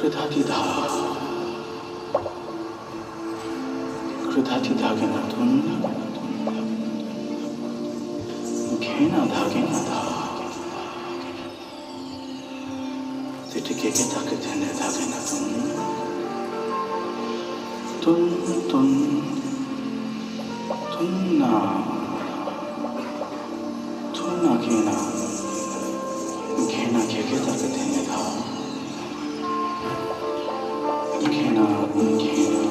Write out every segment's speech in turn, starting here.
कृधाति धा कृधाति धागे ना धुन घेना धागे ना धा तिटके के ताके धने धागे ना धुन तुन तुन तुन ना थुना घेना घेना घेके ताके धने धा घेना घेना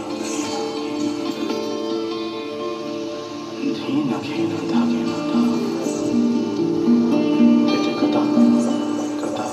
घेना घेना धागे ना धा कथा कथा कथा।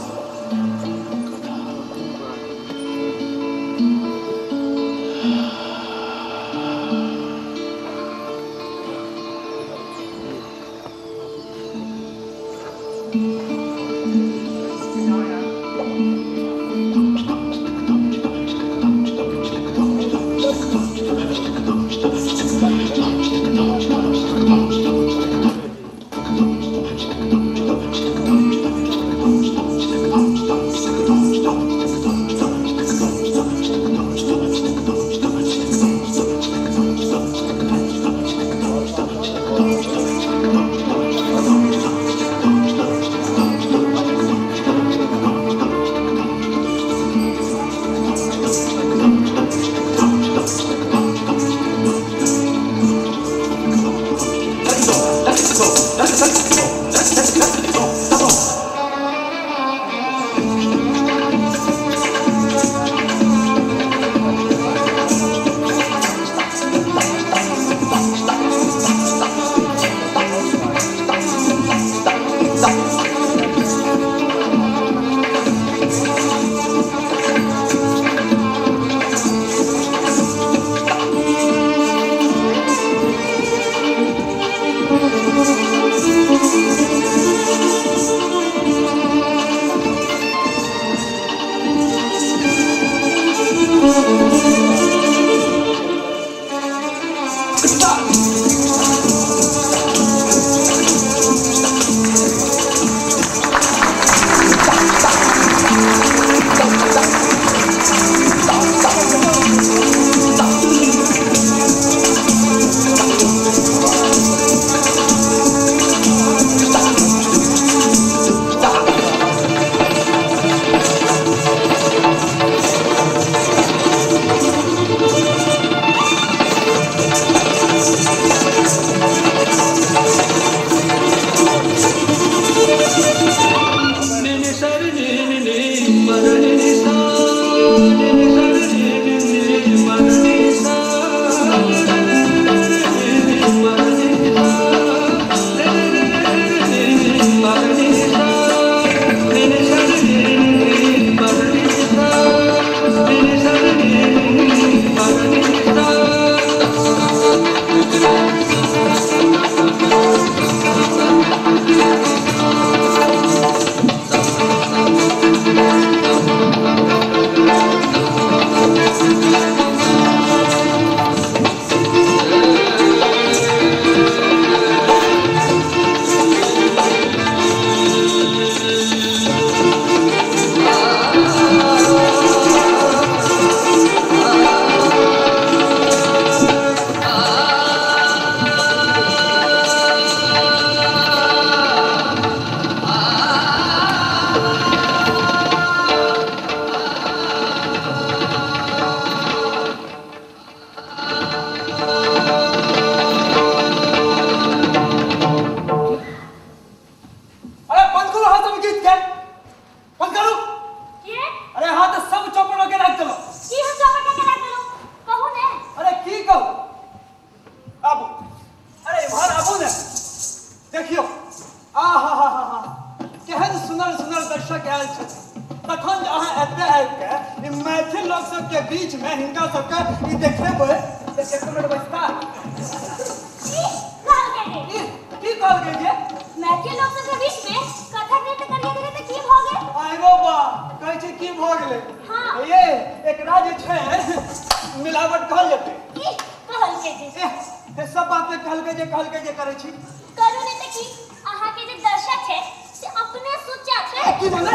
अपने सुच्चा छै। की माने?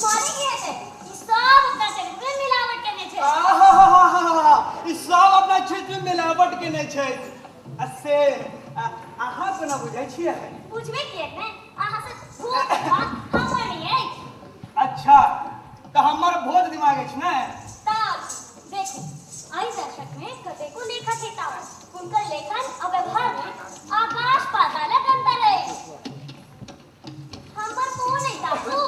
माने की हेतै? ई सब अपना चरित्र में लपट के नहि छै आ से अहाँ कोना बुझै छियै? बुझबे किएक ने, अहाँ से भूत दिमाग हमर नहि अछि। अच्छा तऽ हमर भूत दिमाग अछि ने? तब देखू एहि दर्शक में कतेको लेखक हेता, हुनकर लेखन आ व्यवहार में आकाश पातालक अंतर अछि। हमर को नहि ताकू।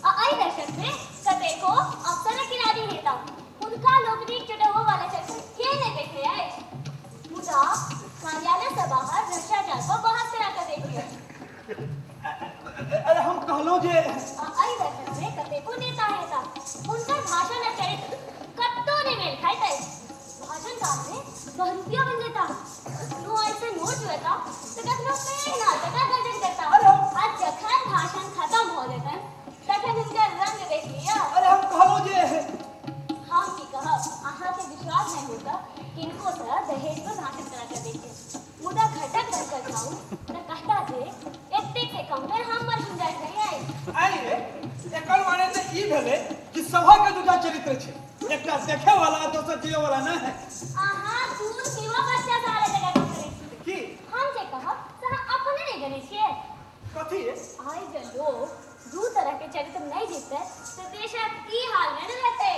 आ एहि दर्शक में कतेको अफसरक खिलाड़ी हेता, हुनका लोकनिक चढ़ाबऽ वाला चक्कर के नहि देखने अछि। मुदा कार्यालय से बाहर भ्रष्टाचार पर बहस करा कऽ देखियौ। अरे हम कहलहुँ जे एहि दर्शक में कतेको नेता हेता, हुनकर भाषण आ चरित्र कतौ नहि मेल खाइत अछि। भाषण काल में बहरूपिया बन जेता, कखनो ऐसे नोट लेता तऽ कखनो पेड़ ना जकाँ गर्जन करता। आ जखन भाषण खत्म हो जेतन तखन हुनकर रंग देख लिअ। अरे हम कहलहुँ जे हम की कहब, अहाँके विश्वास नहि होता किनको से दहेज पर भाषण करा के देखिए। मुदा घटक बनकर जाऊ तऽ कहता जे एतेक से कम में हमर गुंजाइश नहीं अछि। आइ रे एकर माने तऽ ई भेलै कि सभक दूटा चरित्र छै, एकटा देखे वाला दोसर जिए वाला नहि है। अहाँ दूध पीवा बच्चा सारे जगह करै छी। की हम जे कहब से अहाँ अपने नहि जनै छियै। कथी? आइ जे लोग दू तरह के चरित्र नहि जीतै तऽ देशक ई हाल नहि रहतै।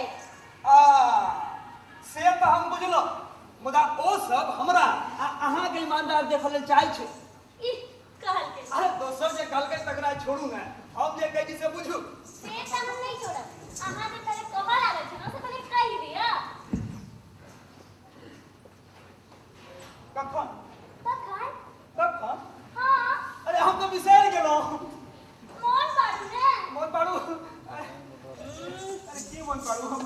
आ से तऽ हम बुझलहुँ, मुदा ओ सब हमरा आ अहाँके ईमानदार देखऽ लेल चाहै छै। ई कहलकै। अरे दोसर जे कहलकै तकरा छोड़ू ने, हम जे कहै छी से बुझू। से तऽ हम नहि छोड़ब, अहाँ जे पहिले कहऽ लागल छलहुँ से पहिले कहि दिअ। कखन? तखन। तखन? हाँ। अरे हम तऽ बिसरि गेलहुँ। मोन पाड़ू ने। मोन पाड़ू? अरे की मोन पाड़ू हम?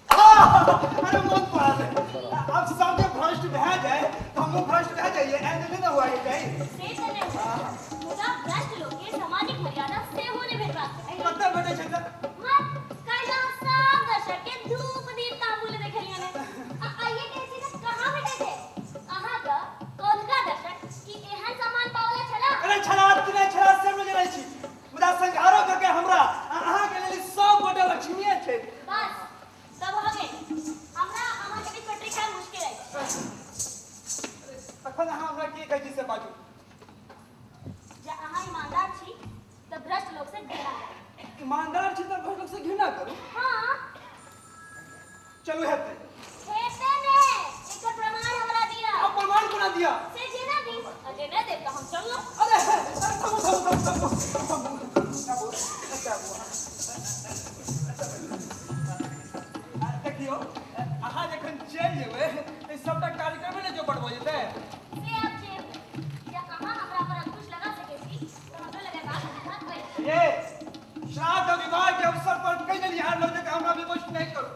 अरे मोन पड़ा दे। अब सब जे भ्रष्ट भए जाए तऽ हमहूँ भ्रष्ट भए जाइए, एहन नहि ने हुआ चाही। से तऽ नहि हुआ, मुदा भ्रष्ट लोक के सामाजिक मर्यादा सेहो नहि भेटबाक चाही। कतऽ भेटै छै तऽ? मत काल्हि अहाँ सब दर्शक के धूप दीप तांबुल देखलियै ने, आ आइए कहै छी तऽ कहाँ भेटै छै? अहाँके कौलका दर्शक की एहन सामान पावला छला? अरे छला कि नहि छला से नहि जनै छी, मुदा संघारो करके हमरा अहाँके लेल सब गोटे लक्ष्मीए छै। बस तब भऽ गेल, हमरा अहाँके बीच पटरी खायब मुश्किल अछि। तखन अहाँ हमरा की कहै छी से बाजू। जे अहाँ ईमानदार छी तऽ भ्रष्ट लोक से घृणा करू। ईमानदार छी तऽ भ्रष्ट लोक से घृणा करू? हाँ। चलू हेतै। हेतै ने, एकर प्रमाण हमरा दिअ। अब प्रमाण कोना दिअ? से जेना दी, आ जे नहि देब तऽ हम चललहुँ। अरे थमू थमू थमू थमू थमू थमू। देखियौ अहाँ जखन चलि जेबै तऽ सबटा कार्यक्रमे ने चौपट भऽ जेतै। से आब जे जे अहाँ हमरा पर अंकुश लगा सकै छी तऽ हमरो लगेबाक अधिकार अछि। ये श्राद्ध विवाह के अवसर पर कहि देलियै लोग जे हमरा विवश नहि करू।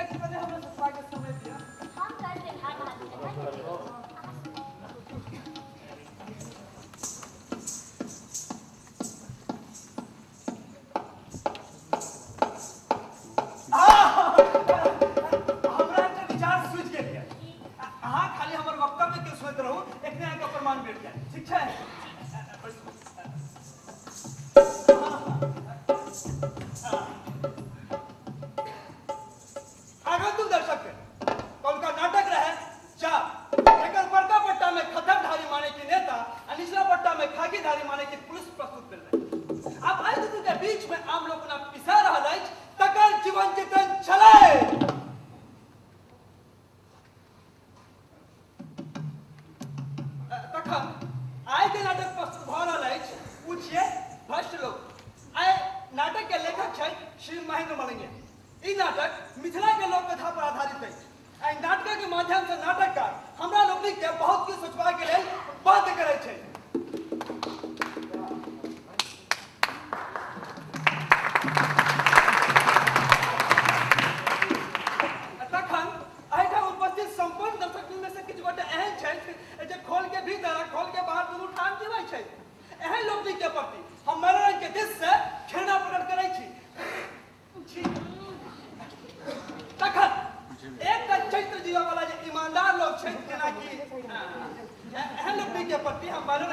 एक कने हमरा सोचबाक समय दिअ। हम कर देब हार बहादुर जखन। हमरा एकटा विचार सूझि गेल यऽ। अहाँ खाली हमर वक्तव्य के सुनैत रहू, एखने अहाँके प्रमाण भेट जायत। ठीक छै? आगंतुक दर्शक के कौनका नाटक रहे चार, एकर बड़का पट्टा में खतरधारी माने की नेता आ निचला पट्टा में खाकीधारी माने की पुलिस प्रस्तुत भेल रहे। आब एहि दुनू के बीच में आम लोक कोना पिसा रहल अछि तकर जीवन चित्रण छलै। तखन आइ जे नाटक प्रस्तुत भऽ रहल अछि ओ छियै भ्रष्ट लोक। आइ नाटक के लेखक छथि श्री महेंद्र मलंगिया। ई नाटक मिथिला के लोककथा पर आधारित अछि। एहि नाटक के माध्यम से नाटककार हमरा लोकनिक के बहुत किछु सोचबाक लेल बाध्य करै छै। तखन एहिठाम उपस्थित सम्पूर्ण दर्शक में से किछु गोटे एहन छथि जे खोल के भीतर आ खोल के बाहर दुनू ठाम जीबै छथि। एहन लोकनिक के प्रति हम मैलोरंग के दिस से घृणा प्रकट करै छी। तखन एकटा चरित्र जीवऽ वाला जे ईमानदार लोक छथि जेनाकि एहन लोकनिक के प्रति हम मैलोरंग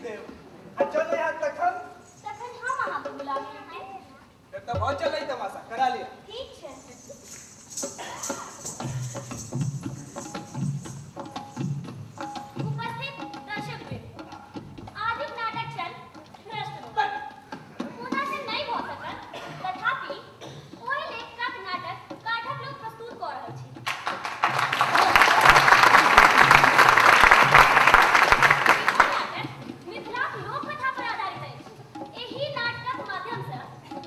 देब आ चलै हैत तखन तखन हम अहाँके बुलाबी। फेर तऽ भऽ चलै तमाशा करा लिअ। ठीक छै। उपस्थित दर्शकवृंद, आजुक नाटक छल भ्रष्ट लोक। मुदा से नहि भऽ सकल, तथापि ओहि लेखकक नाटक काठक लोक प्रस्तुत कऽ रहल छी। ई नाटक मिथिलाक लोककथा पर आधारित अछि। एहि नाटकक माध्यम सँ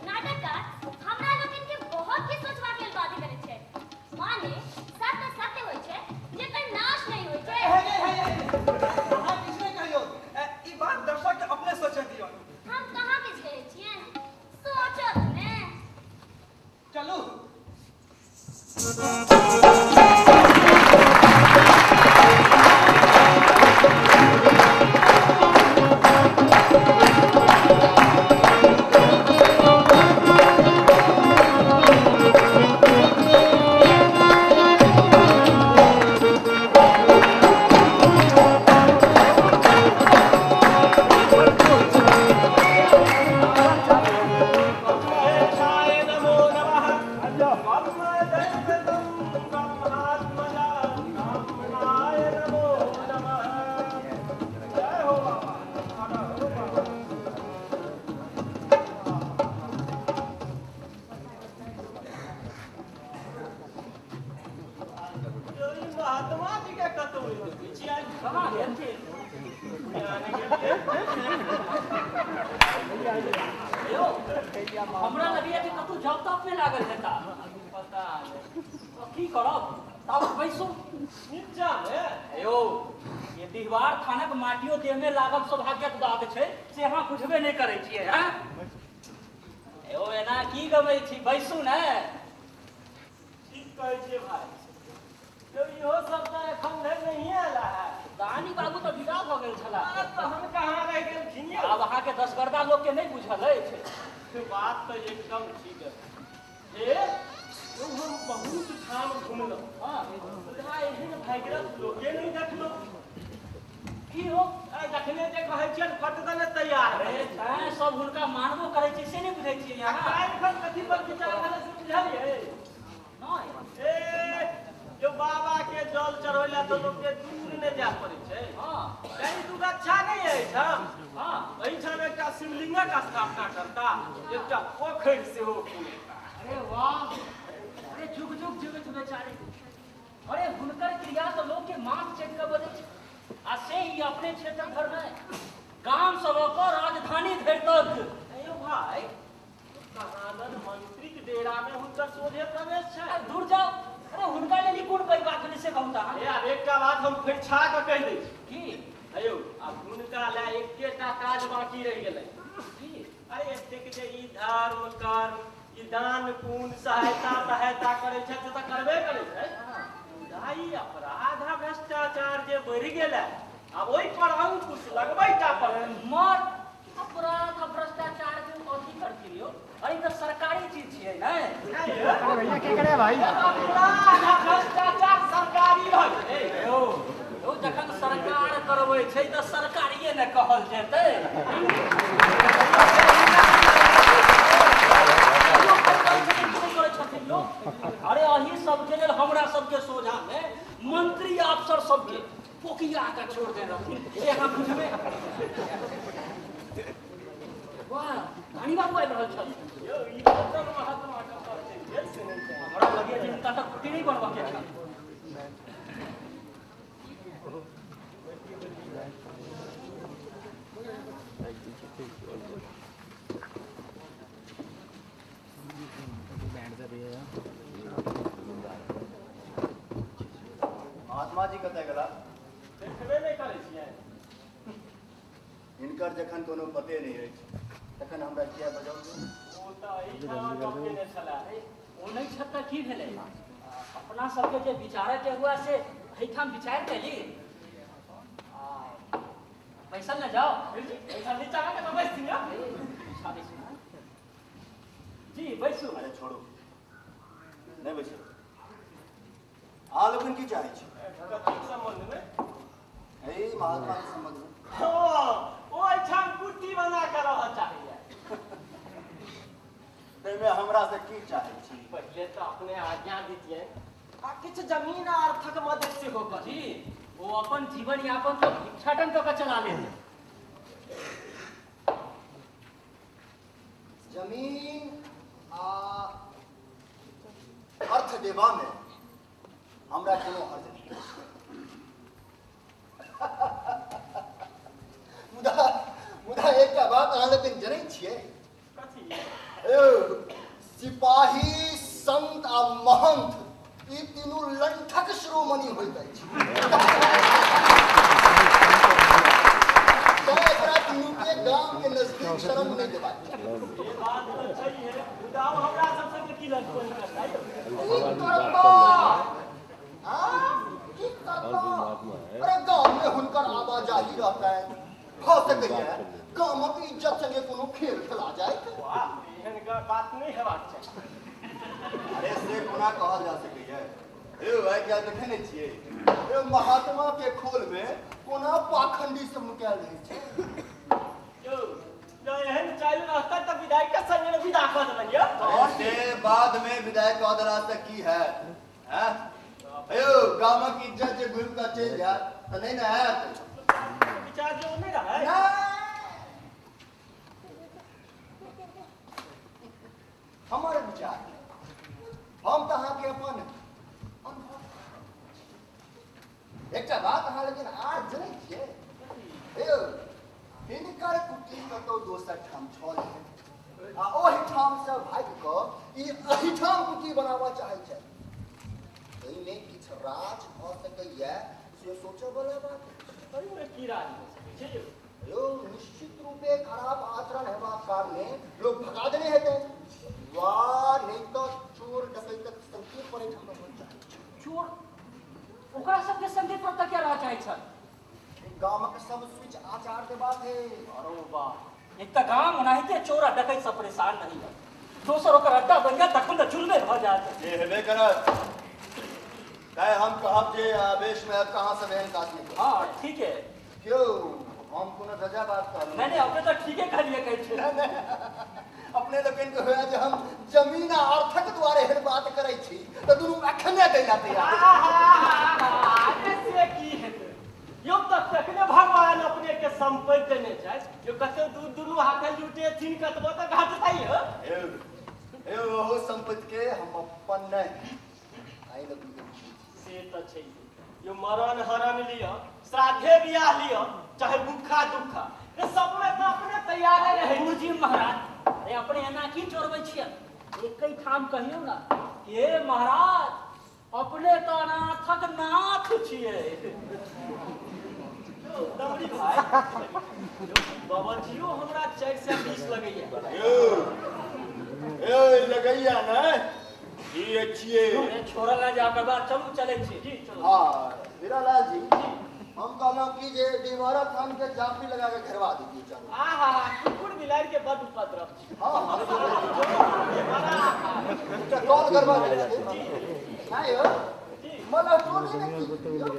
नाटककार हमरा लोकनि के बहुत किछु सोचबाक लेल बाध्य करैत छथि। माने सत्य सत्य होइ छै जेकर नाश नहि होइ छै। हे हे हे हे, अहाँ किछु नहि कहियौ, ई बात दर्शक के अपने सोचऽ दियौ। हम कहाँ किछु कहै छियनि, सोचत ने। चलू। महेशाय नमो नमः। ब्रह्मदैवतं ब्रह्मात्मजा ब्राह्मणाय नमो नमः। जय हो बाबा, हर हो बाबा। यो ई महात्मा जी के कतौ देखै छियै? कहाँ गेलथिन? यौ, हमरा लगैया कि कतौ जॉब तॉब मे लागल हेता। पता नहि। तो की करब, तब बैसू नीचा मे। यौ, ये डिहबार थानक माटियो देह में लागल सौभाग्यक बात छै से अहाँ बुझबे नहि करै छियै। हैं यौ, एना की गबै छी, बैसू ने। ठीक कहै छियै भाई। यौ इहो सब तऽ एखन धरि नहिए आयल है। दानी बाबू तऽ विदा भऽ गेल छलाह। आ तहन कहाँ रहि गेलखिन यौ? आब अहाँके दसगरदा लोक के नहि बुझल अछि। बात तऽ एकदम ठीक है। हे यौ, हम बहुत ठाम घुमलहुँ, मुदा एहन भगीरथ लोके नहि देखलहुँ। की हो? आ जखने जे कहै छियनि फट दने तैयार अरे रहै। तैं सब हुनका मानबो करै छै से नहि बुझै छियै आ अहाँ? काल्हि खन कथी पर विचार भेलै से बुझलियै? नहि। ए जो बाबा के जल चढ़बै लए तऽ लोक के दूर नहि जाय पड़ै छै। कहीं दू गच्छा नहि अछि हम। एहिठाम एकटा शिवलिंगक स्थापना करता, एकटा पोखरि सेहो खुनेता। अरे वाह, अरे जुग जुग जीवित बेचारे। अरे हुनकर क्रिया तऽ लोक के माथ चेक कऽ बजै छै, आ से ई अपने क्षेत्र भर नहि, गाम सँ लऽ कऽ राजधानी धरि तक। यौ भाई, कहादन मंत्रीक डेरा में हुनकर सोझे प्रवेश छै। अरे दूर जाओ, अरे हुनका लेल ई कोन पैघ बात भेलै से कहू तऽ अहाँ? ए आब एकटा बात हम फरिछा कऽ कहि दै छी। की? अयौ, आब हुनका लए एकेटा काज बाकी रहि गेलै। की? अरे एतेक जे ई धर्म कर्म, ई दान पुण्य सहायता सहायता करै छै से तऽ करबे करै छै, मुदा ई अपराध आ भ्रष्टाचार जे बढ़ि गेलै, आब ओहि पर अंकुश लगबै टा पड़तै। मर अपराध आ भ्रष्टाचार के अथी करथिन यौ? अरे ई तऽ सरकारी चीज छियै ने। भैया की करे भाई? अपराध आ भ्रष्टाचार सरकारी भऽ गेलै। यौ यौ, जखन सरकार करबै छै तऽ सरकारिए ने कहल जेतै। करै छथिन लोक। अरे अही सबके लेल हमरा सबके सोझा मे मंत्री अफसर सबके पोकिया के छोड़ दे रहथिन से अहाँ बुझबे। वाह, रानी बाबू आबि रहल छल। यौ ई दोसर महात्मा कतऽ चलि गेल से नहि जानि। हमरा लगैया जे हिनका तऽ कुटी नहि बनबऽ के छल। महात्मा जी कतऽ गेला? देखबे नहि करै छियै। हिनकर जखन कोनो पते नहि अछि तखन हमरा किया बजाउ? ओ तऽ एहिठाम गप केने छलाह। ओ नहि छथि तऽ की भेलै? अपना सबके जे विचारके हुआ से एहिठाम विचारि कऽ ली। आ, बैसल ने जाओ। एहिठाम नीचा मे तऽ बैसथिन यौ। जी बैसू। अरे छोड़ू, नहि बैसू। अहाँ लोकनि की चाहै छी? कथीक सम्बन्धमे? एहि महात्मा के सम्बन्धमे। हँ, ओ बना के रहऽ चाहैया। ताहिमे हमरा से की चाहै छी? पहिले तऽ अपने आज्ञा दितियै आ किछु जमीन आ अर्थक मदद सेहो करी। ओ अपन जीवन यापन तो भिक्षाटन कऽ के चला लेते। जमीन आ अर्थ देबा में हमरा कोनो हर्ज नहीं। मुदा मुदा एकटा बात अहाँ लोकनि जनै छियै? कथी? सिपाही, संत आ महंत ई तीनू लंठक शिरोमणि होइत अछि। तें एकरा तीनू के गाम के नजदीक शरण नहि देबाक चाही। ई बात तऽ छैहे, मुदा ओ हमरा सब संगे की लटपन करतै? की करता? हाँ? की करता? अरे गाँव में हुनकर आवाजाही रहतनि, भऽ सकैए गामक इज्जत संगे कोनो खेल खेला जाय। वाह, एहन बात नहि हेबाक चाही। अरे से कोना कहल जा सकैए? यौ आइ काल्हि देखै नहि छियै, यौ महात्मा के खोल में कोना पाखंडी सब नुकायल रहै छै। यौ जँ एहन चालि रहतै तऽ विधायक के संगे ने विदा कऽ देबनि यौ। से बाद में विदाई कऽ देला से की हैत? हैं यौ गामक इज्जत जे घुमि कऽ चलि जायत तऽ नहि ने हैत। विचार जे ओ नहि रहै। हमर विचार, हम तऽ अहाँके अपन अनुभव एकटा बात अहाँ लेकिन आर जनै छियै? यौ हिनकर कुटी कतौ दोसर ठाम छल आ ओहिठाम से भागि कऽ ई एहिठाम कुटी बनाबऽ चाहै छै। एहिमे किछु राज भऽ सकैए से सोचऽ वाला बात। एहिमे की राज भऽ सकै छै यौ? यौ निश्चित रूपे खराब आचरण हेबाक कारणे लोक भगा देने हेतै वा नहि तऽ चोर डकैतक संकेत पर एहिठाम रहऽ चाहै छै। चोर ओकरा सबके संकेत पर तकिया रहऽ चाहै छल। गामक सब स्विच आचार देबाक है। अरे वाह, एक तऽ गाम ओनाहिते चोर आ डकैत सब परेशान नहीं है, दोसर ओकर अड्डा बनि जायत तखन तऽ जुल्मे भऽ जायत। जे हेबे करत। तैं हम कहब जे आवेश में आबि कऽ अहाँ सब एहन काज नहि करू। हाँ ठीक है। क्यों हम कोनो रजा बात कहलहुँ? नहीं नहीं, अपने तऽ ठीके कहलियै कहै छै। अपने लोकनि के होया जे हम जमीन आ अर्थक द्वारे एहन बात करै छी तऽ दुनू अखने दै ला तैयार। अरे से की हेतै यौ? तऽ तखने भगवान अपने के संपत्ति देने छथि यौ, कतौ दुनू हाथे जुटेथिन कतबो तऽ घटतै यौ। यौ ओहो संपत्ति के हम अपन नहि आइ लोकनि के से तऽ छै यौ। मरण हरण लिअ, श्राद्धे बियाह लिअ, चाहे भूखा दुखा, सबमे तऽ अपने तैयारे रहै। गुरुजी महाराज, अरे अपने एना की चोरबै छियै? एकै ठाम कहियौ ने, हे महाराज अपने तऽ अनाथक नाथ छियै। दमड़ी भाई, बाबाजियो हमरा 420 लगैया। यौ यौ लगैया ने ई छियै। अरे छोड़ल ना जाओ बाद चलू चलै छी जी चलू। हाँ हीरालाल जी, हम कहलहुँ कि जे दीवारा थान के जाफरी लगा के घेरवा दीजिए। चलो। आहा, कुकुर बिलाड़ के बड उपद्रव छै। हाँ हाँ कॉल करवा दीजिए। नहीं हो मला टोली में की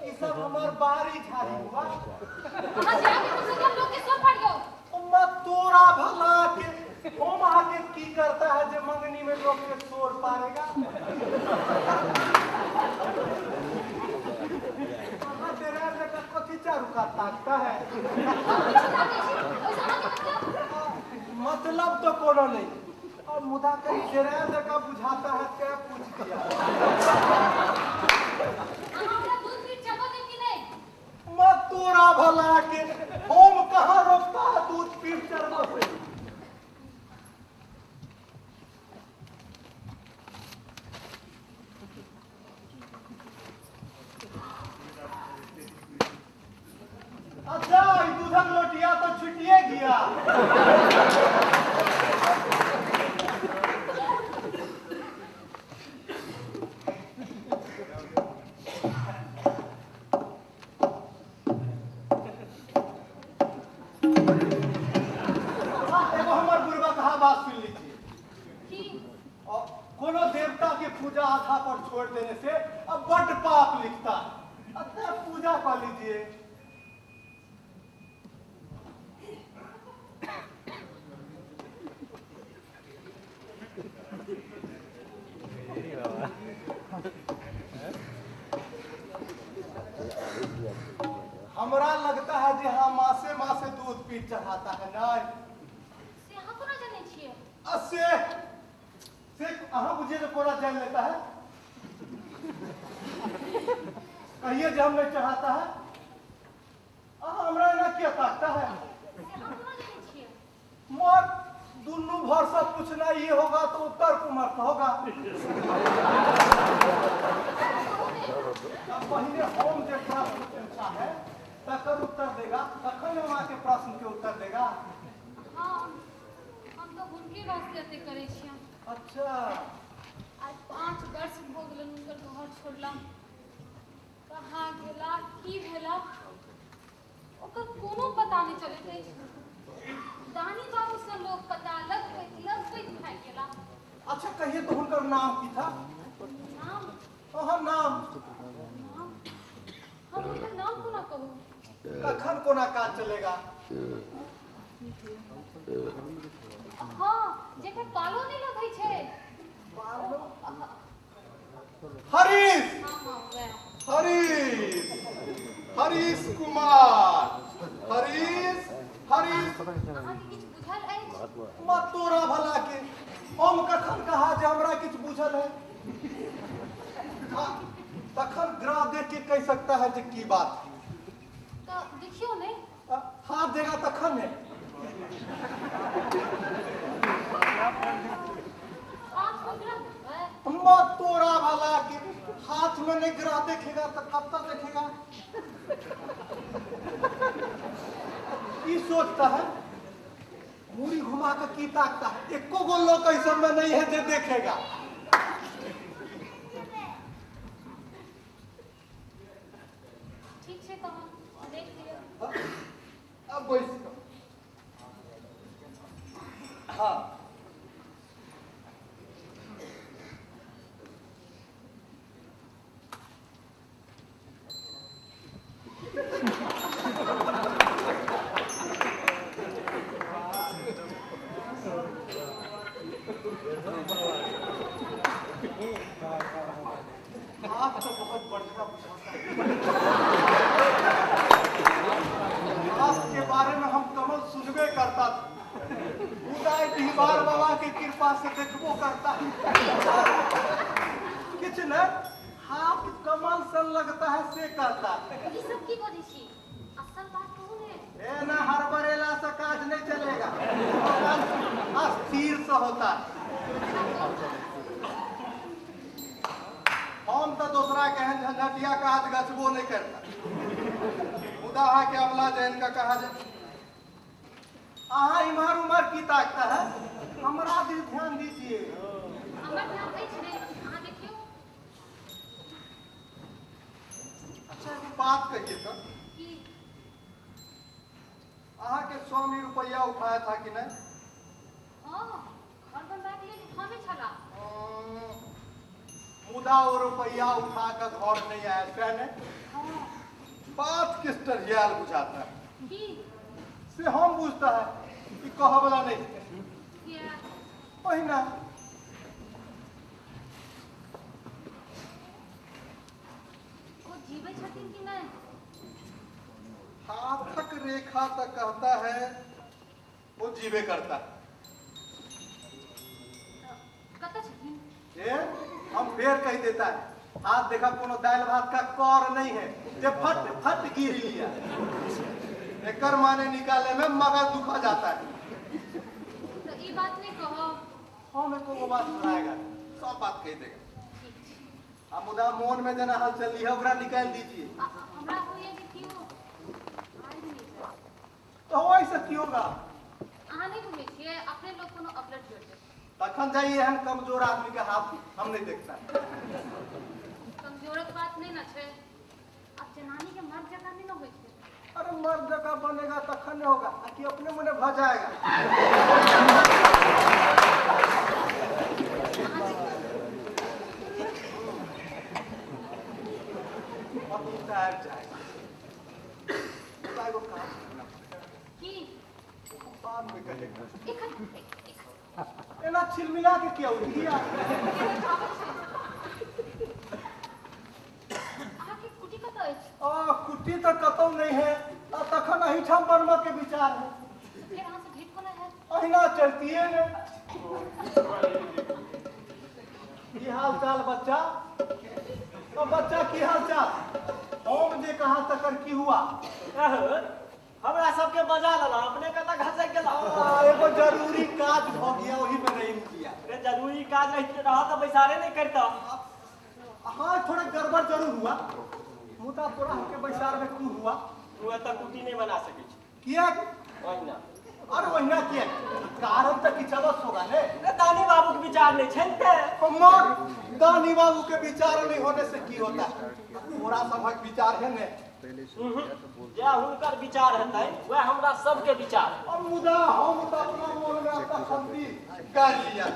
ई सब हमर बारी झाड़ी हुआ। अहाँ जाके कम से कम लोग के सो पड़ियो। उम्मा तोरा भला के हम आके की करता है जे मंगनी में लोग के शोर पारेगा। अहाँ तेरा जगह कथी चारू का ताकता है। मतलब तो कोनो नहीं और मुदा कहीं तेरा जगह बुझाता है क्या पूछ दिया। मत तोरा भला के हम कहाँ रोकता है दूध पीट चढ़ना से। अच्छा दूधक लोटिया तो छुटिए गया। एगो हमर बुढ़बा कहा बात सुन लीजिए। और कोनो देवता के पूजा आधा पर छोड़ देने से अब बड पाप लिखता है। अतः पूजा कर लीजिए। हमरा लगता है जे हाँ मासे मासे दूध पीट चढ़ाता है। नहीं से अहाँ कोना जानै छियै? से अहाँ बुझिए जो कोना जान लेता है। कहिए जे हम नहीं चढ़ाता है। अहाँ हमरा एना किया ताकता है? से अहाँ कोना जानै छियै? मोर दुनू भर से पूछना ये होगा तो उत्तर कुमार होगा। पहले हम जे प्रश्न पूछा है तकर उत्तर देगा तखन हम आके प्रश्न के उत्तर देगा। हाँ हम तो हुनके वास्ते एते करै छियै। अच्छा आज 5 वर्ष भऽ गेलन हुनकर घर छोड़ला। कहाँ गेला की भेला ओकर कोनो पता नहीं चलैत अछि। दानी बाबू से लोग पता लगबैत लगबैत भागि गेला। अच्छा कहिए तो हुनकर नाम की था? नाम? हाँ नाम। नाम हम हुनकर नाम कोना कहू? तखन कोना काज चलेगा? हाँ जेकर बालो नहीं लगै छै। बालो? हरीश। हाँ वैह। हरीश हरीश कुमार हरीश हरीश। अहाँके किछु बुझल अछि? मत तोरा भला के हम कखन कहा जे हमरा किछु बुझल है। हाँ, तखन ग्रह देख के कह सकता है जे की बात है। तो देखियो ने। हाथ देगा तखन ने। मत तोरा भला के हाथ में नहीं ग्रह देखेगा तो कब तक देखेगा? की सोचता है मूड़ी घुमा के की ताकता है? एको गो लोग ऐसा में नहीं है जो देखेगा। ठीक है तहन देख लियौ। अब बैस कऽ। हाँ आप तो बहुत बढ़िया बुझाता है। आपके बारे में हम कमल सुनबे करता था। उदय डिहबार बाबा के कृपा से देखबो करता है। किछ न हाथ कमल सन लगता है से करता है। ई सब की बजै छी? असल बात कहू ने। ए ना हड़बड़ेला से काज नहीं चलेगा। अस्थिर से होता है। हम तो दूसरा केहन झंझटिया काज गछबो नहीं करता। मुदा अहाँ के अमला जैन का कहा जाए। अहाँ इम्हर उम्हर की ताकता है? हमरा दिस ध्यान दीजिए। हमर ध्यान अछि ने अहाँ देखियौ। अच्छा एगो बात कहिए तो की? अहाँ के स्वामी रुपया उठाया था कि नहीं? हाँ घर बनबाक लेल उठाने छला। मुदा वो रुपया उठा कर घर नहीं आया सह ने? हाँ बात किस टरियाल बुझाता है की से हम बुझता है कि कह वाला नहीं किया ओहिना ओ जीवे छथिन कि नहीं? हाथक रेखा तक कहता है वो जीवे करता है। कत छथिन? ए हम फेर कह देता है हाथ देखा कोनो दाल भात का कर नहीं है जे फट फट गिर लिया। एकर माने निकाले में मगज दुखा जाता है। तो ये बात नहीं कहो। हम एको बात सुनाएगा सब बात कह देगा। अब मुदा मोन में जना हलचल है ओकरा निकाल दीजिए। हमरा होइए कि क्यों आइ नहीं तो ऐसे की होगा? अहाँ नहीं बुझै छियै अपने लोग कोनो अपलट जोड़ दे तखन जाइए हम कमजोर आदमी का हाथ हम नहीं देखता। कमजोरक बात नहीं ना छै। अब जनानी के मर्द जकाँ नहीं ना होइ छै। अरे मर्द जकाँ बनेगा तखन नहीं होगा कि अपने मुने भ जाएगा। अब उतार जाएगा। एगो काम करना पड़ेगा। की? बाद में कहेगा। एखन एना छिलमिला के किया उठ गया। अहाँके कुटी कतऽ अछि? आ कुटी तऽ कतौ नहीं है आ तखन एहिठाम बनबऽ के विचार है। फेर अहाँ से भेंट कोना हैत? अहिना चलतिए ने। की हाल चाल बच्चा? तो बच्चा की हाल चाल? हम जे कहा तकर की हुआ? हमरा सबके बजा लेला अपने कतऽ घसक गेला। एगो जरूरी काज भ गया ओही में नहीं किया। अरे जरूरी काज रहिते रहा तऽ बैसारे नहीं करता। हाँ थोड़ा गड़बड़ जरूर हुआ मुदा तोरा हमके बैसार में क्यों हुआ? तू एतऽ कुटी नहीं बना सकै छी। किया? ओहिना। अरे ओहिना किया? कारण तऽ किछु अवश्य होगा ने। दानी बाबू के विचार नहीं छै ते। मर दानी बाबू के विचार नहीं होने से की होता है? तोरा सभक विचार है ने। जे हुनकर विचार हेतै वएह हमरा सबके विचार। और मुदा हम तऽ अपना मोन में अपना खंती कर लिया।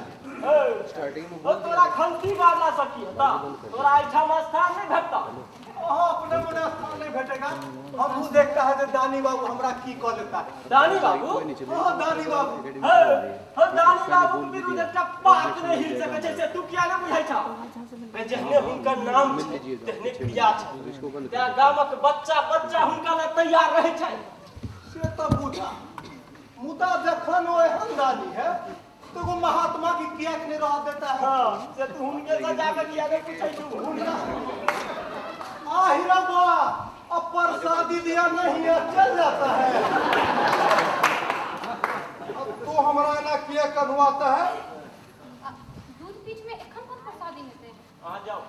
ओ तोरा खंती गाड़ला से की हेतौ? तोरा एहिठाम स्थान नहीं भेटतौ। अहाँ अपने मोने स्थान नहीं भेटेगा। हम देखता है जे दानी बाबू हमरा की कऽ लेता है। दानी बाबू? हाँ दानी बाबू। हाँ दानी बाबू के विरुद्ध एकटा पात नहीं हिल सकै छै से तू किया नहि बुझै छौ? जेहने हुनकर नाम छै तेहने क्रिया छै। तें गामक बच्चा बच्चा हुनका लए तैयार रहै छै। से तऽ बुझा मुदा जखन ओ एहन दानी है तो वो महात्मा की किया नहीं रह देता है। हाँ से तू हुनके से जाके किया नहीं पूछै छू। हुनका आ हीरा बा अब प्रसादी दिया नहीं है चल जाता है। अब तो हमरा ना किया कनुआता है। दूध बीच में एखन कोन प्रसादी हेतै? अहाँ जाओ।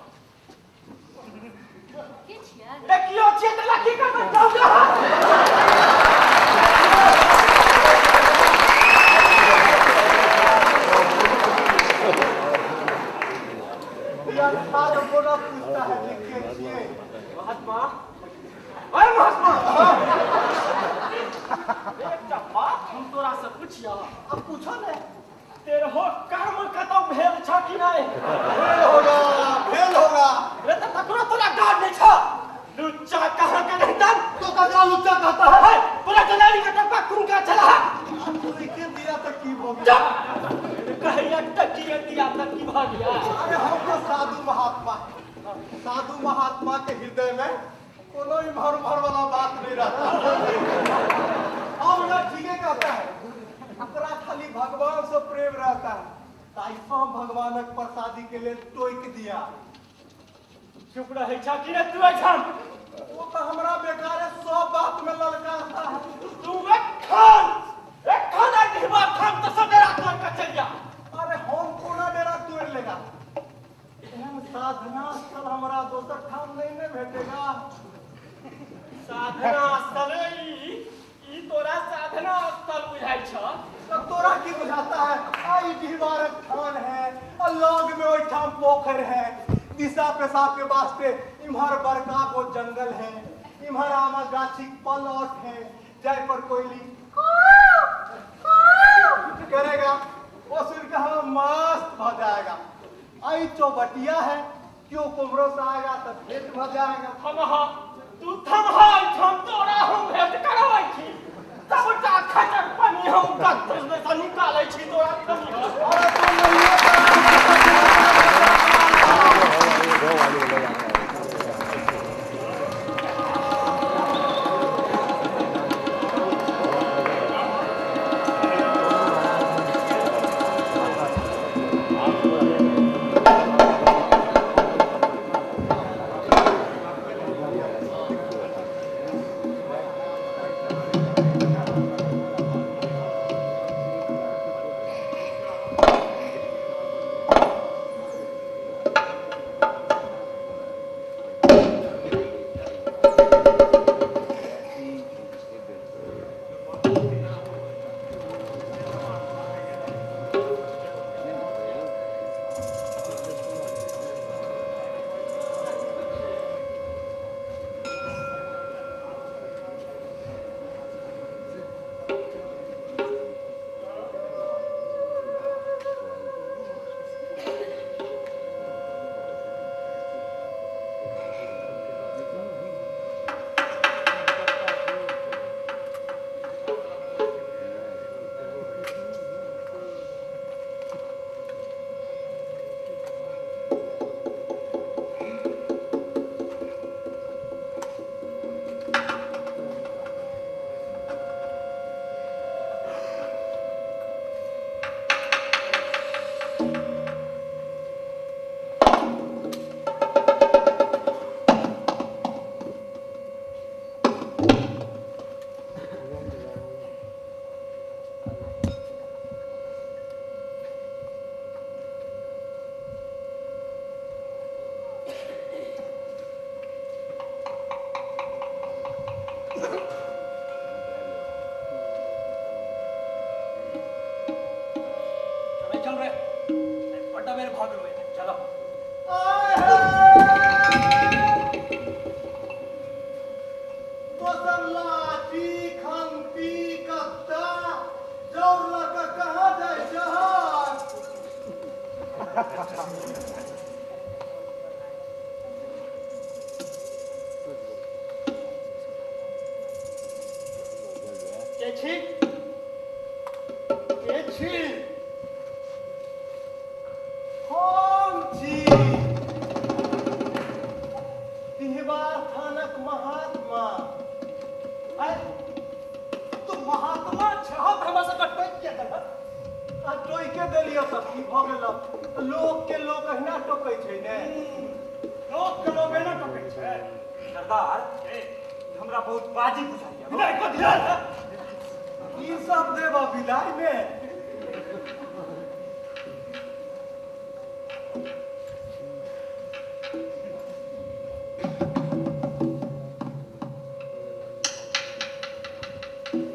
के छियै? देखियो छियै तऽ की करबै? जाउ जाउ। यार साल कोना पूछता है कि के छियै? महात्मा अरे महात्मा एकटा बात हम तोरा से पुछियौ। अब पूछो ने। तेरहो कर्म कतौ भेल छ कि नहीं? भेल होगा भेल होगा। रे तऽ तकरो तोरा गाड़ नहीं छ। लुच्चा कहाँ के रहतन? तो ककरा लुच्चा कहता है? तोरा जनानी के टप्पा कुनका छला? तू के दिया तक की भ गया? कहिया तक की दिया तक की भ गया? अरे हम तो साधु महात्मा साधु महात्मा के हृदय में कोनो इम्हर उम्हर वाला बात नहीं रहता। हम ना ठीके कहता है ओकरा खाली भगवान से प्रेम रहता है। ताहि हम भगवानक प्रसादी के लिए टोक दिया। चुप रहै छ कि रे तू एठाम? वो तो हमरा बेकारे सब बात में ललकारता है। तू एखन एखन अढ़िबा ठाम तऽ सब डेरा तोड़ के चलि जा। अरे हम कोना डेरा तोड़ लेगा? एहन साधना स्थल हमरा दोसर ठाम नहीं ने भेटेगा। साधना स्थल ई तोरा साधना स्थल बुझाइ छ? तो तोरा की बुझाता है? आई डिहबारक थान है और लग में ओहिठाम पोखर है। दिशा पेशाब के वास्ते इम्हर बड़का को जंगल है इम्हर आमा गाछी पलौट है जाय पर कोयली करेगा वो सुन के हम मस्त भ जाएगा। आई चौबटिया है क्यों कुमरो से आएगा तो भेंट भ जाएगा। थमहा तू थमहा चल चल रे, बड्डा बेर भऽ गेलो। चलो। दोसर लाठी खंती कत्ता जौर लऽ कऽ कहाँ जाइ छहक? के छी? के छी? हम छी तिहवा थानक महात्मा। आय, तू महात्मा छह तऽ हमरा सबके टोकि किया देलहक? आ टोकिके देलियौ तऽ की भऽ गेल? लोक के लोक अहिना टोकै छै ने। लोक के लोक एना टोकै छै? सरदार, हमरा बहुत बाजी बुझाइया। विदाई कऽ दिअ। की सब देबऽ विदाई मे?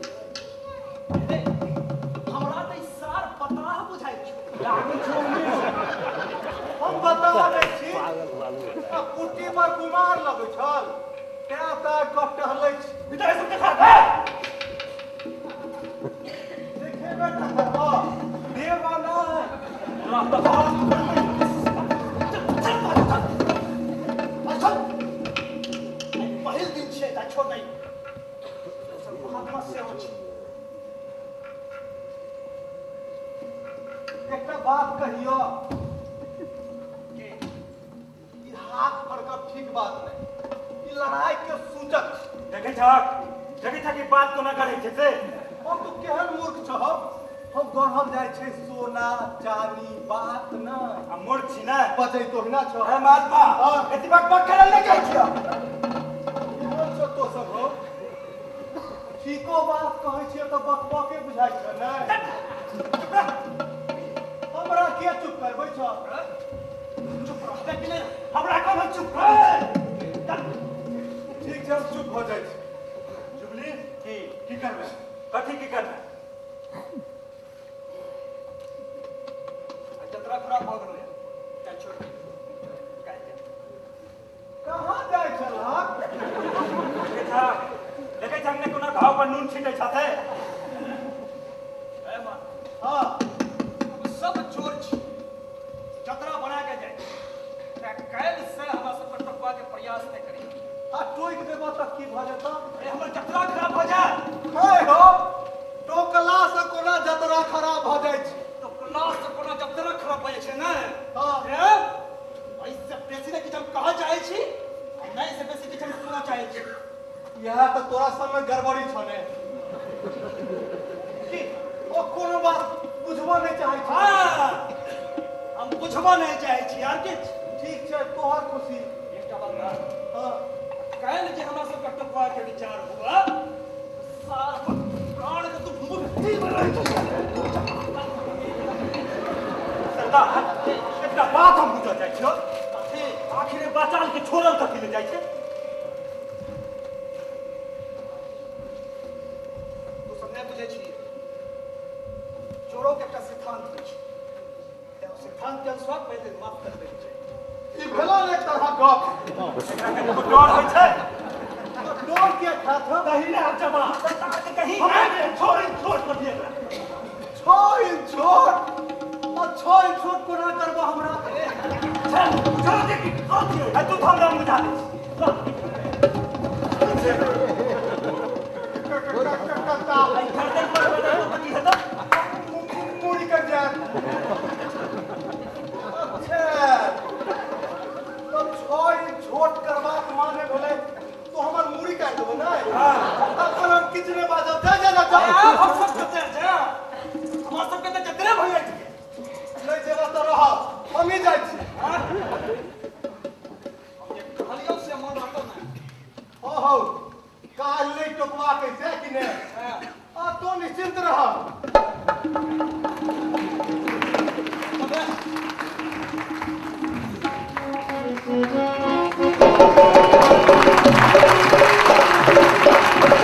रे, हमरा तऽ ई सार पताह बुझाइ छौ। लागै छौ ने। हम बता दै छी, आ कुट्टी पर कुमार लगै छल तें तार कऽ टहलै छी। विदाई सब देखा दे। देखेबे तऽ करबऽ, देबऽ नहि। चल चल चल चल। आइ पहिल दिन छियै तऽ छोड़ नहि। दोसर महात्मा सेहो छै। एकटा बात कहियौ? के? ई हाथ फड़कब ठीक बात नहि, ई लड़ाई के सूचक छै। देखै छहक, देखै छहक ई बात कोना करै छै से? हम तो केहन मूर्ख छह? हम गढ़ल जाइ छै सोना चानी बात नहि। हम मूर्ख छी ने? बजै तोहिना छह। अरे महात्मा, हाँ। एते बक बक करल नहि जाइ छियौ। केहन छह तो सब हो? ठीको बात कहै छियै तऽ बकबके बुझाइ छ ने। हमरा किया चुप करबै छह? चुप रहबे कि नहि? हमरा कहल चुप कर। ठीक छै, हम चुप भऽ जाइ छी। जुबली, की? की करबै? कथी की करबै? आइ जतरा खराब भऽ गेलो यार। काल्हि छोड़ दे। काल्हि जा। कहाँ जाइ छलहक? देखै छहक, देखै छहक ने कोना घाव पर नून छिटै छथि? ए माँ, हाँ। हम सब चोर छी। जतरा बना के जाइ छी। तें काल्हि से हमरा सबके टोकबा के प्रयास नहि करी। आ टोकि देबऽ तऽ की भऽ जेतऽ? अरे हमर जतरा खराब भऽ जाय। हे हो, टोकला से कोना जतरा खराब भऽ जाइ छै? टोकला से कोना जतरा खराब भऽ जाइ छै ने? हाँ। ए, एहिसँ बेसी नहि किछु हम कहऽ चाहै छी आ नहि एहिसँ बेसी किछु हम सुनऽ चाहै छी। इएह तऽ तोरा सबमे गड़बड़ी छौ ने कि ओ कोनो बात बुझबो नहि चाहै छै। हाँ, हम बुझबो नहि चाहै छी आर किछु। ठीक छै, तोहर खुशी। एकटा बात बा। हाँ। काल्हि जे हमरा सबके टोकबा के विचार हुआ, सार प्राण के तू मुट्ठी में रहै छौ। सरदार, एकटा बात हम बुझऽ जाइ छियौ। कथी? आखिर ई बचाल के छोड़ल कथी ले जाइ छै? तू सब नहि बुझै छी। चोरो के एकटा सिद्धांत होइ छै। तें ओ सिद्धांत के अनुसार पहिले माफ कर देल छै। ई भेलो ने एक तरहक गप। एकरा कनिको डर होइ छै? तऽ डर किया खात हौ? दही ने आब जमा। सरदार के कहीं छोड़ छोड़ कर दिए एकरा। छो इंच छोट? आ 6 इंच छोट कोना करबो हमरा? चल, चल देखी, चल दिए। आ तू तऽ हमरा बुझा दे। कत्ता आई गर्दन पर बदल तो की हेतौ? मुड़ी कट जायत। अच्छा, तऽ 6 इंच छोट करबाक माने भेलै तो हमर मुड़ी काटि देबो ने? तखन हम किछु नहि बाजब। जा जा जा जा। हम सब कते जा, हमरा सबके तऽ जतरे भऽ जाइ छै। नहि जेबऽ तऽ रह, हमही जाइ छी। हम जे कहलियौ से मन रहतौ ने? हो हो, काल्हि नहि टोकवा के से कि ने? हाँ। आ तो निश्चिंत रह। तबे Thank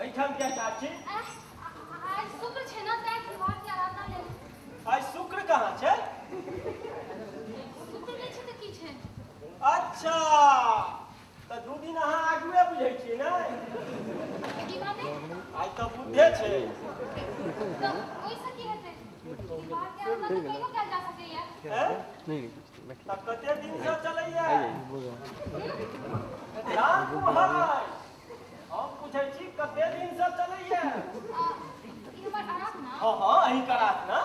एहिठाम क्या काज छै? आइ शुक्र छै ने, तैं त्योहार के आराधना लेल। आइ शुक्र कहाँ छै? शुक्र नहि छै तऽ की छै? अच्छा, तऽ 2 दिन अहाँ आगुए बुझै छियै ने? की माने? आइ तऽ बुधे छै। तऽ ओहिसँ की हेतै? त्योहार के आराधना तऽ कहियो कयल जा सकैया। हैं? तऽ कते दिनसँ चलैया? राम कुमार, हम पूछै छी कते दिनसँ चलैया? ई हमर आराधना? हँ हँ, अहींके आराधना।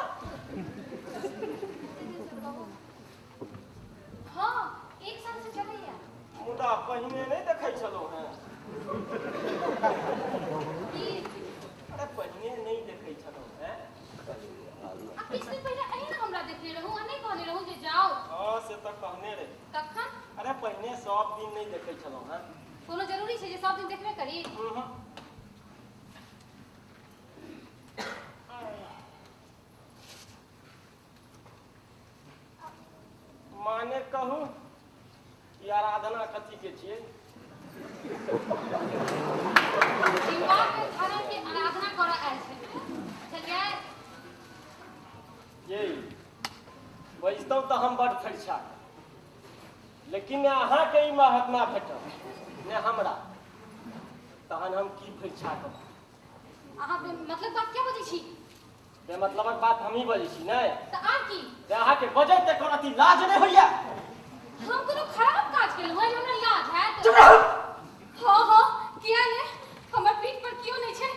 हँ, 1 साल से चलैया। मुदा पहिने नहि देखै छलहुँ हेँ। अरे पहिने नहि देखै छलहुँ हेँ। आ किछु दिन पहिले अहीं ने हमरा देखने रहूँ आ नहि कहने रहूँ जे जाउ? हँ, से तऽ कहने रही। तखन? अरे पहिने सब दिन नहि देखै छलहुँ हेँ। कोनो जरूरी छै जे सब दिन देखबे करी? माने कहू, ई आराधना कथी के छियै? दिमाग में धर्म के आराधना करऽ आयल छै, बुझलियै? ये बजितहुँ तऽ हम बड़ फरिछा, लेकिन ने अहाँके ई महात्मा भेटल ने हमरा, तहन हम की फरिछा करब? अहाँ मतलब बात क्या बजै छी? बेमतलबक बात हमही बजै छी नहि? तऽ आर की? जे अहाँके बजैत एको रत्ती लाज नहि होइया? हम कोनो खराब काज केलहुँ हेँ जे हमरा लाज हैत? चुप रहू। हँ हँ, किया ने? हमर पीठ पर केओ नहि छै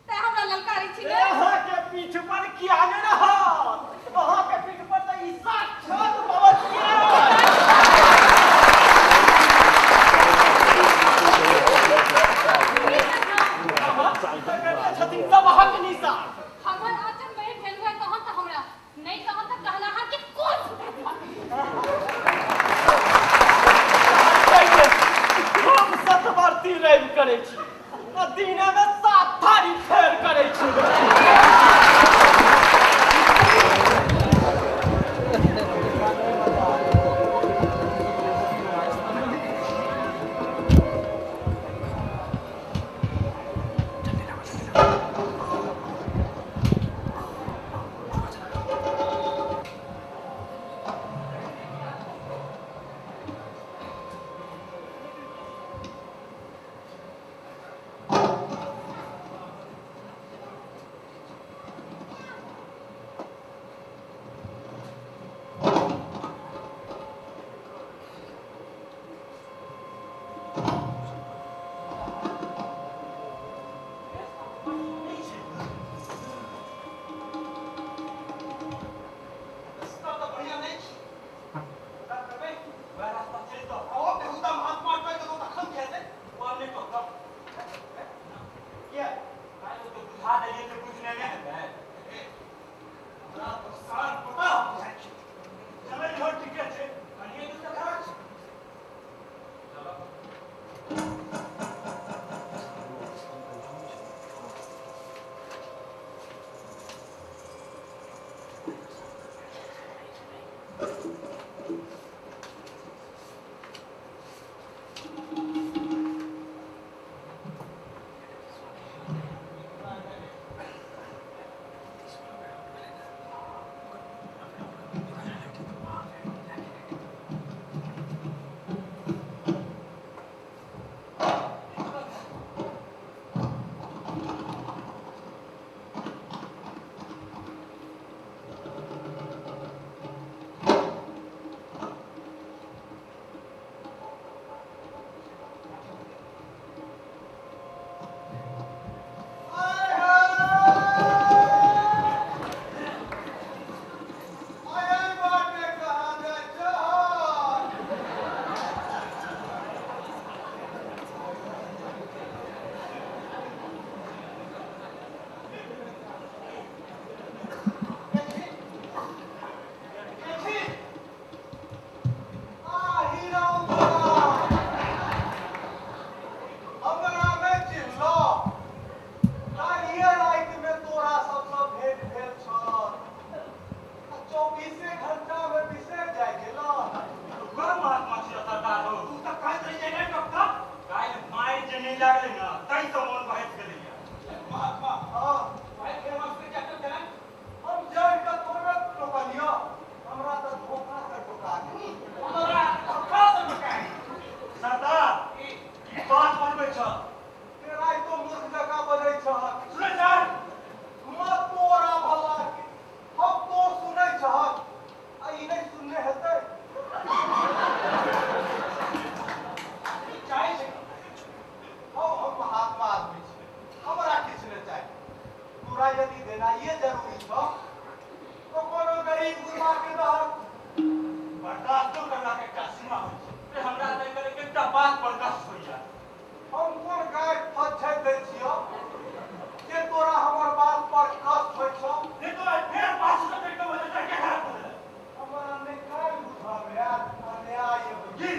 तैं हमरा ललकारै छी ने? अहाँके पीठ पर किया नहि रहत? अहाँके पीठ पर तऽ ई साक्षात भगवती। छथिन सब अहाँके निशा। हमर आचर नहि भेल हुए तहन तऽ हमरा नहि, तहन तऽ कहलाहा के कोन हम सतवर्ती रवि करै छी आ दिने मे 7 थारी फेर करै छी। 24 घंटा में बिसर जाय गेलो। बड़ महात्मा छियै सरदार हो। तू तऽ कहैत रही जे नहि टोकता। काल्हि मारि जे नहि लागलै ने ताहि सँ मोन बहसि गेलैया। महात्मा हां भाई फेमस के चक्कर चलन। हम जानि कऽ तोरे टोकलियो, हमरा तऽ धोखा से टोका गेल। हमरा धोखा से टोका गेल। सरदार ई बात बनबै छह। तेरा ई तो मूर्ख जकाँ बजै छहक। सुनै छह? मत तोरा भला के हम तो सुनै छहक आ ई नहि सुनने हेतै। ई चाहै छै। हम महात्मा आदमी छी, हमरा किछु नहि चाही। तोरा यदि देनाइए जरूरी छौ तो कोनो गरीब गुरबा के दहक। बर्दाश्तो करबाक एकटा सीमा होइ छै। से हमरा तऽ एकर एकटा बात पर कष्ट होइया। हम कोन गाय फज्झति दै छियौ जे तोरा हमर बात पर कष्ट होइ छौ? नहि तो आइ फेर पाछू सँ कहि कऽ बजै के खराब भऽ गेलै। हमरा नहि काल्हि बुझब आयत आ नहि आइ की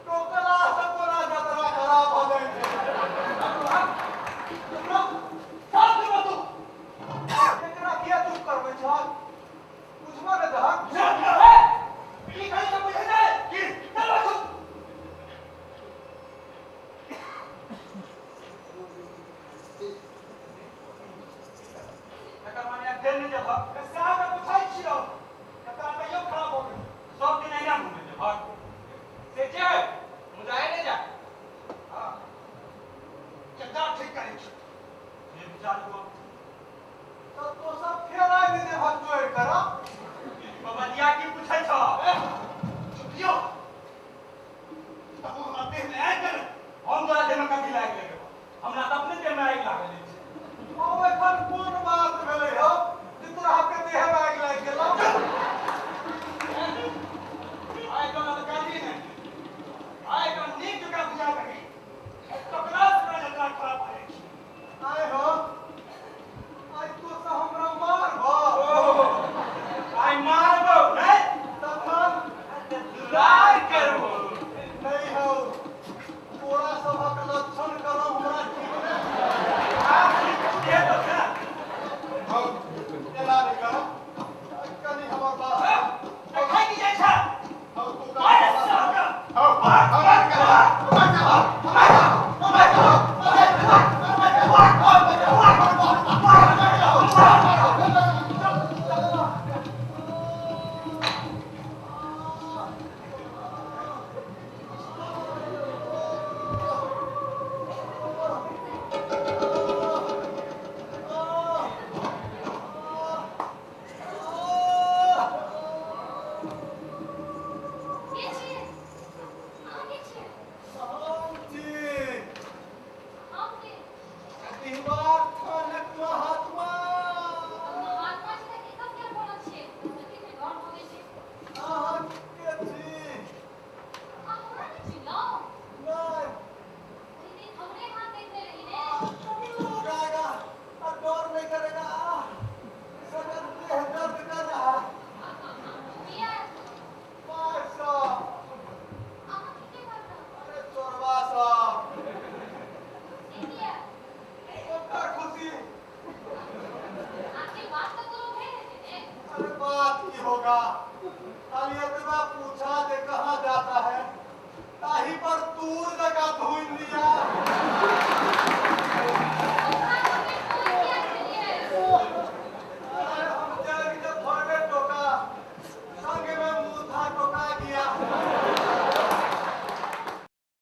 टोकला सँ तोरा जतरा खराब भऽ जाइ छै। साफ करबा तू। एकरा किया चुप करबै छहक? बुझबऽ ने दहक।